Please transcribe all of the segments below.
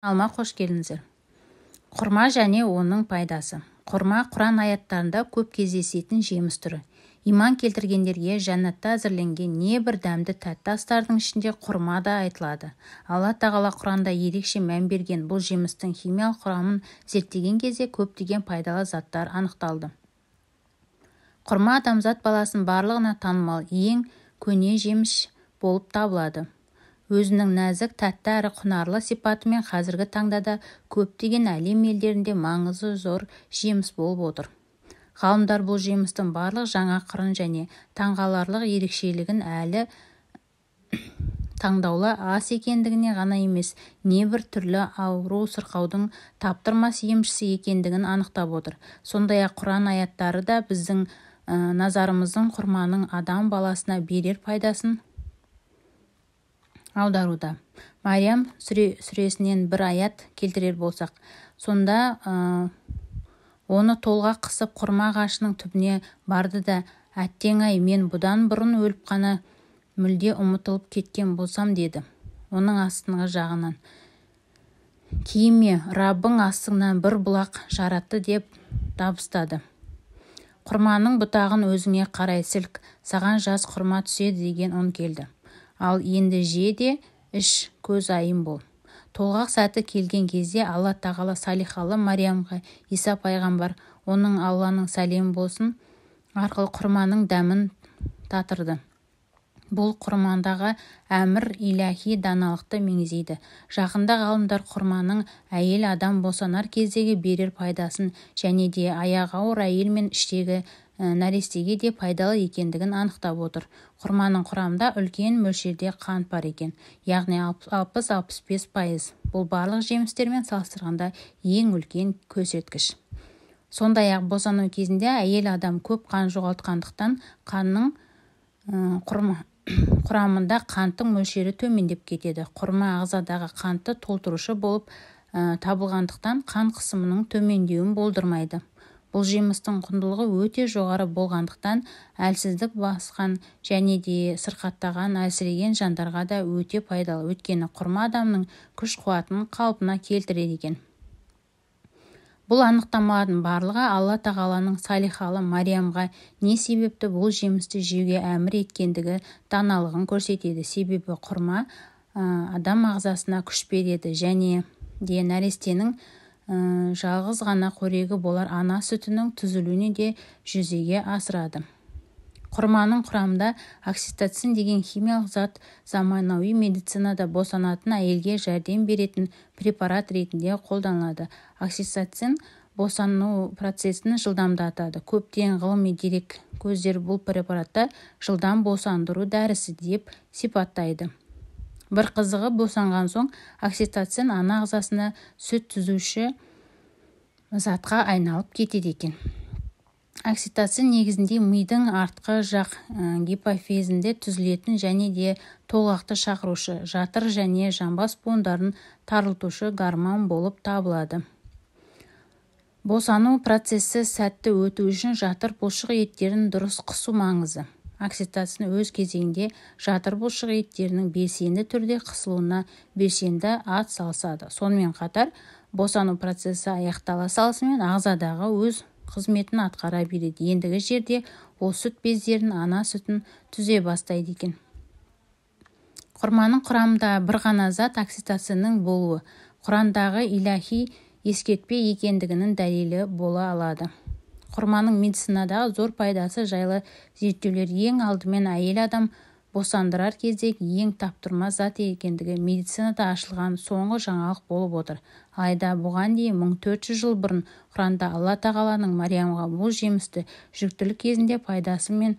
Алма, қош келдіңіздер. Құрма және оның пайдасы. Құрма – Құран аяттарында көп кездесетін жеміс түрі. Иман келтіргендерге жәннатта әзірленген небір дәмді тәтті астардың ішінде құрма да айтылады. Алла Тағала Құранда ерекше мән берген бұл жемістің химиялық құрамын зерттеген кезде көптеген пайдалы заттар анықталды. Құрма адамзат баласының барлығына танымал ең көне жеміс болып табылады. Өзінің нәзік, тәтті әрі құнарлы сипатымен қазіргі таңда да көптеген әлем елдерінде маңызы зор жеміс болып отыр. Ғалымдар бұл жемістің барлық жаңа қырын және таңғаларлық ерекшелігін әлі таңдаулы ас екендігіне ғана емес, небір түрлі ауру-сырқаудың таптырмас емшісі екендігін анықтап отыр. Сондай-ақ Құран аяттары да біздің назарымыздың құрманың адам баласына берер пайдасын аударуда. Мариям сүресінен бір аят келтірер болсақ, сонда оны толғақ қысып, құрма ағашының түбіне барды да: «Әттең-ай, мен бұдан бұрын өліп қана мүлде ұмытылып кеткен болсам», – деді. Оның астыңғы жағынан: «Кейіме, Раббың астыңнан бір бұлақ жаратты», – деп дабыстады. «Құрманың бұтағын өзіңе қарай сілк, саған жас құрма түседі», – деген үн келді. «Ал енді же де іш, көзайым бол». Толғақ сәті келген кезде Алла Тағала салихалы Мариямға Иса пайғамбар, оның Алланың сәлемі болсын, арқылы құрманың дәмін татырды. Бұл құрмандағы әмір иләһи даналықты меңзейді. Жақында ғалымдар құрманың әйел адам босанар кездегі берер пайдасын және де аяғы ауыр әйел мен іштегі нәрестеге де пайдалы екендігін анықтап отыр. Құрманың құрамында үлкен мөлшерде қант бар екен, яғни 60-65%. Бұл барлық жемістермен салыстырғанда ең үлкен көрсеткіш. Сондай-ақ босану кезінде әйел адам көп қан жоғалтқандықтан, қанның құрамында қанттың мөлшері төмендеп кетеді. Құрма ағзадағы қантты толтырушы болып табылғандықтан, қан қысымының төмендеуін болдырмайды. Бұл жемістің құндылығы өте жоғары болғандықтан, әлсіздік басқан және де сырқаттаған, әлсіреген жандарға да өте пайдалы. Өйткені құрма адамның күш-қуатын қалпына келтіреді екен. Бұл анықтамалардың барлығы Алла Тағаланың салихалы Мариямға не себепті бұл жемісті жеуге әмір еткендігі даналығын көрсетеді. Себебі құрма адам ағзасына күш береді және де нәрестенің жалғыз ғана қорегі болар ана сүтінің түзілуіне де жүзеге асырады. Құрманың құрамында окситоцин деген химиялық зат заманауи медицинада босанатын әйелге жәрдем беретін препарат ретінде қолданылады. Окситоцин босану процесін жылдамдатады. Көптеген ғылыми дерек көздер бұл препаратты жылдам босандыру дәрісі деп сипаттайды. Бір қызығы, босанған соң окситоцин ана ағзасында сүт түзуші затқа айналып кетеді екен. Окситоцин негізінде мидың артқы жақ гипофизінде түзілетін және де толғақты шақырушы, жатыр және жамбас буындарын тарылтушы гормон болып табылады. Босану процесі сәтті өту үшін жатыр бұлшық еттерін дұрыс қысу маңызды. Окситоцин өз кезегінде жатыр бұлшық еттерінің белсенді түрде қысылуына белсенді ат салысады. Сонымен қатар босану процесі аяқтала салысымен ағзадағы өз қызметін атқара береді. Ендігі жерде ол сүт бездерін, ана сүтін түзе бастайды екен. Құрманың құрамында бір ғана зат, окситоциннің болуы Құрандағы иләһи ескертпе екендігінің дәлелі бола алады. Құрманың медицинадағы зор пайдасы жайлы зерттеулер ең алдымен әйел адам босандырар кездегі ең таптырмас зат екендігі медицинада ашылған соңғы жаңалық болып отыр. Алайда бұған дейін 1400 жыл бұрын Құранда Алла Тағаланың Мариямға бұл жемісті жүктілік кезінде пайдасы мен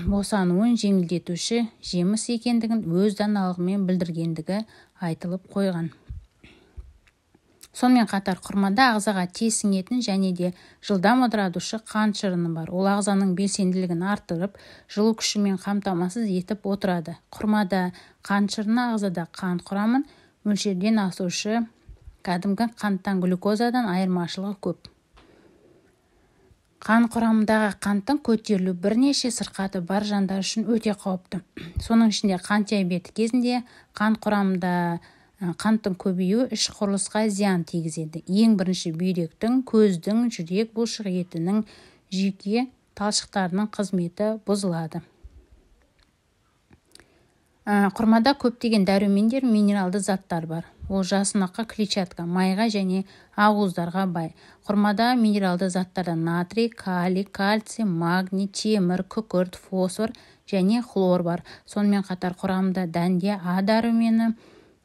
босануын жеңілдетуші жеміс екендігін өз даналығымен білдіргендігі айтылып қойған. Сонымен қатар құрмада ағзаға тез сіңетін және де жылдам ыдыратушы қант шырыны бар. Ол ағзаның белсенділігін арттырып, жылу күшімен қамтамасыз етіп отырады. Құрмада қант шырыны ағзада қант құрамын мөлшерден асырушы кәдімгі қанттан, глюкозадан айырмашылығы көп. Қан құрамындағы қанттың көтерілуі бірнеше сырқаты бар жандар үшін өте қауіпті. Соның ішінде қант диабеті кезінде қан құрамында Қанттың көбеюі іш құрылысқа зиян тигізеді. Ең бірінші бүйректің, көздің, жүрек бұлшық етінің, жүйке талшықтарының қызметі бұзылады. Құрмада көптеген дәрумендер, минералды заттар бар. Ол жасұнаққа, клетчатка, майға және ақуыздарға бай. Құрмада минералды заттардан натрий, калий, кальций, магний, темір, күкірт, фосфор және хлор бар. Сонымен қатар құрамында дәнде А дәрумені,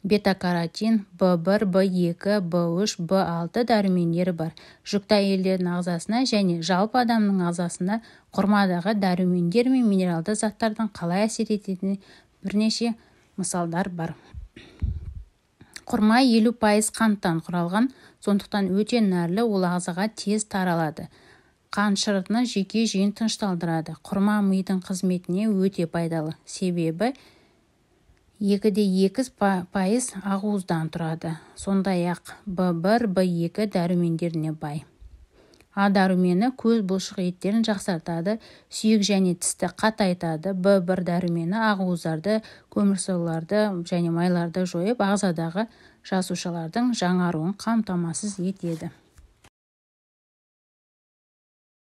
бета-каротин, В1, В2, В3, В6 дәрумендері бар. Жүкті әйелдердің ағзасына және жалпы адамның ағзасына құрмадағы дәрумендер мен минералды заттардың қалай әсер ететініне бірнеше мысалдар бар. Құрма 50% қанттан құралған, сондықтан өте нәрлі, ол ағзаға тез таралады. Қан шырытыны жүйке жүйені тынышталдырады. Құрма мидың қызметіне өте пайдалы, себебі 2,2% ақуыздан тұрады. Сондай-ақ В1, В2 дәрумендеріне бай. А дәрумені көз бұлшық еттерін жақсартады, сүйек және тісті қатайтады. В1 дәрумені ақуыздарды, көмірсуларды және майларды жойып, ағзадағы жасушалардың жаңаруын қамтамасыз етеді.